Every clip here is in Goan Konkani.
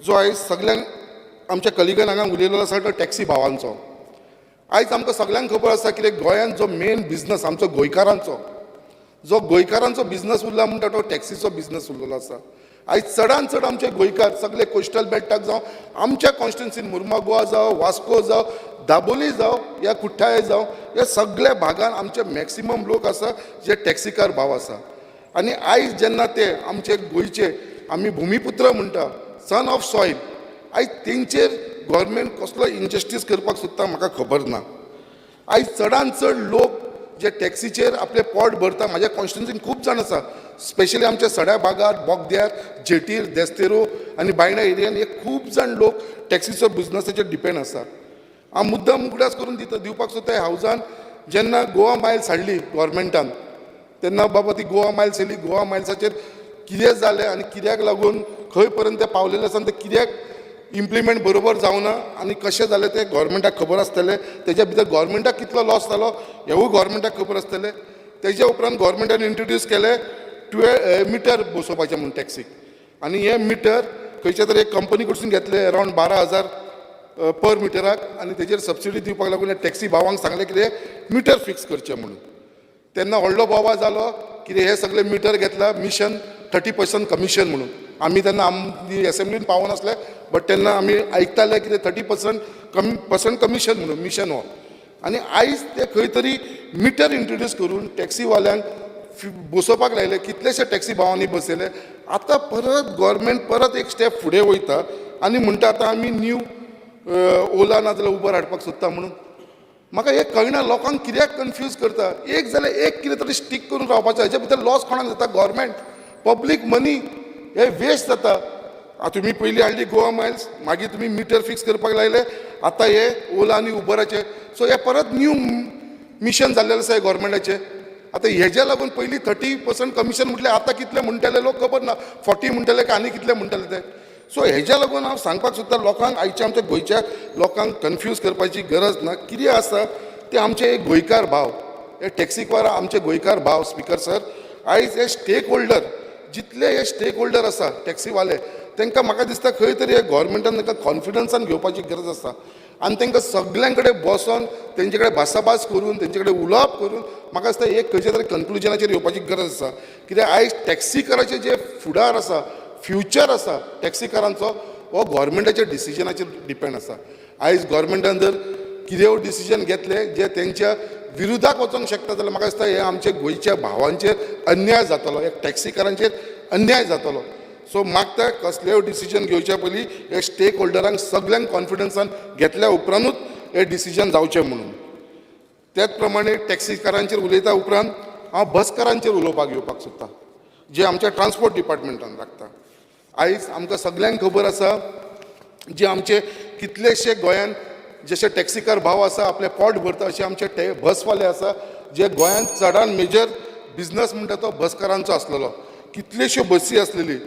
जो आयज सगल्यांक आमच्या कलिगान हांगा उलयलेलो आसा तो टॅक्सी भावांचो. आयज आमकां सगल्यांक खबर आसा कितें, गोंयांत जो मेन बिजनस आमचो गोंयकारांचो, जो गोंयकारांचो बिजनस उरला म्हणटा तो टॅक्सीचो बिजनस उरलेलो आसा. आयज चडान चड आमचे गोंयकार सगळे कोस्टल बेल्टाक जावं, आमच्या कॉन्स्टिट्युन्सीन मुर्मा गोवा जावं, वास्को जावं, दाबोली जावं या कुठ्ठाळे जावं, ह्या सगळ्या भागान आमचे मॅक्सिमम लोक आसा जे टॅक्सीकार भाव आसा. आनी आयज जेन्ना ते आमचे गोंयचे, आमी भुमिपुत्र म्हणटा, सन ऑफ सॉयल, आयज तेंचेर गोवोरमेंट कसलो इनजस्टीस करपाक सोदता म्हाका खबर ना. आयज चडान चड लोक जे टॅक्सीचेर आपलें पोट भरता, म्हाज्या कॉन्स्टिट्युन्सीन खूब जाण आसा, स्पेशली आमच्या सड्या भागार, बोगद्यार, जेटीर, देस्तेरो आनी बायणा एरियान हे खूब जाण लोक टॅक्सीचो बिजनसाचेर डिपेंड आसा. हांव मुद्दम उगडास करून दिता दिवपाक सोदता, हावजान जेन्ना गोवा मायल्स हाडली गोवोरमेंटान, तेन्ना बाबा ती गोवा मायल्स येयली, गोवा मायल्साचेर कितें जालें आनी कित्याक लागून खंय पर्यंत ते पावलेले आसा आनी ते कित्याक इम्प्लिमेंट बरोबर जावना आनी कशें जालें तें गोवोरमेंटाक खबर आसतलें. तेज्या भितर गोवोरमेंटाक कितलो लॉस जालो हेवूय गोवोरमेंटाक खबर आसतलें. तेज्या उपरांत गोवोरमेंटान इंट्रोड्यूस केलें 12 मिटर बसोवपाचें म्हूण टॅक्सीक आनी हें मिटर खंयच्या तरी एक कंपनी कडसून घेतलें अरावंड 12,000 पर मिटराक आनी तेजेर सबसिडी दिवपाक लागून टॅक्सी भावांक सांगलें कितें, मिटर फिक्स करचें म्हणून. तेन्ना व्हडलो बोवाळ जालो कितें, हे सगळे मिटर घेतला मिशन 30% कमिशन म्हणून. आमी तेन्ना आमी एसेंब्लीन पावनासले, बट तेन्ना आमी आयकताले कितें, 30% कमी पर्संट कमिशन म्हणून मिशन हो. आनी आयज ते खंय तरी मिटर इंट्रोड्यूस करून टॅक्सीवाल्यांक बसोवपाक लायले. कितलेशे टॅक्सी भावांनी बसयले. आतां परत गोवोरमेंट परत एक स्टेप फुडें वयता आनी म्हणटा आतां आमी न्यू ओला नाजाल्यार उबर हाडपाक सोदता म्हणून. म्हाका हें कळना, लोकांक कित्याक कन्फ्यूज करता? एक जाल्यार एक कितें तरी स्टीक करून रावपाचें. हेच्या भितर लॉस कोणाक जाता? गव्हर्मेंट. पब्लीक मनी हे वेस्ट जाता. आतां तुमी पयलीं हाडली गोवा मायल्स, मागीर तुमी मिटर फिक्स करपाक लायले, आतां हे ओला आनी उबराचे. सो हे परत न्यू मिशन जाल्लें आसा हे गव्हर्मेंटाचें. आतां हेज्या लागून पयलीं 30% कमिशन म्हटलें, आतां कितले म्हणटले लोक खबर ना, 40 म्हणटले काय आनी कितले म्हणटले ते. सो हेज्या लागून हांव सांगपाक सोदता लोकांक, आयच्या आमच्या गोंयच्या लोकांक कन्फ्यूज करपाची गरज ना. कितें आसा ते आमचे एक गोंयकार भाव हे टॅक्सीकार, आमचे गोंयकार भाव, स्पिकर सर, आयज हे स्टेक होल्डर जितले हे स्टेक होल्डर आसा टॅक्सीवाले, तांकां म्हाका दिसता खंय तरी हे गोवोरमेंटान तांकां कॉन्फिडन्सान घेवपाची गरज आसा आनी तांकां सगल्यां कडेन बसोन, तेंचे कडेन भासाभास करून, तेंचे कडेन उलोवप करून म्हाका दिसता एक खंयच्या तरी कन्क्लुजनाचेर येवपाची गरज आसा. कित्याक आयज टॅक्सीकाराचे जे फुडार आसा, फ्युचर आसा टॅक्सीकारांचो, हो गोवोरमेंटाच्या डिसिजनाचेर डिपेंड आसा. आयज गोवोरमेंटान जर कितें डिसिजन घेतले जे तेंच्या विरुद्धाक वचोंक शकता जाल्यार म्हाका दिसता हे आमच्या गोंयच्या भावांचेर अन्याय जातलो, एक टॅक्सीकारांचेर अन्याय जातलो. सो मागता, कसलेय डिसिजन घेवच्या पयलीं हे स्टेक होल्डरांक सगल्यांक कॉन्फिडन्सान घेतल्या उपरांतूच हे डिसिजन जावचें म्हणून. त्याच प्रमाणे टॅक्सीकारांचेर उलयता उपरांत हांव बसकारांचेर उलोवपाक येवपाक सोदता, जे आमच्या ट्रान्सपोर्ट डिपार्टमेंटान लागता. आयज आमकां सगल्यांक खबर आसा, जे आमचे कितलेशे गोंयांत जशे टॅक्सीकार भाव आसा, आपलें पोट भरता, अशे आमचे ते बसवाले आसा, जे गोंयांत चडान मेजर बिजनस म्हणटा तो बसकारांचो आसलेलो. कितल्योश्यो बसी आसलेली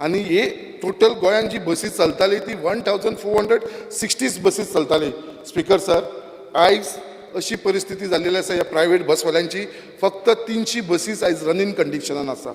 आनी हे टोटल गोंयांत जी बसी चलताली ती 1460 बसीस चलताली. स्पिकर सर, आयज अशी परिस्थिती जाल्लेली आसा ह्या प्रायवेट बसवाल्यांची, फक्त 300 बसीस आयज रनींग कंडिशनान आसा.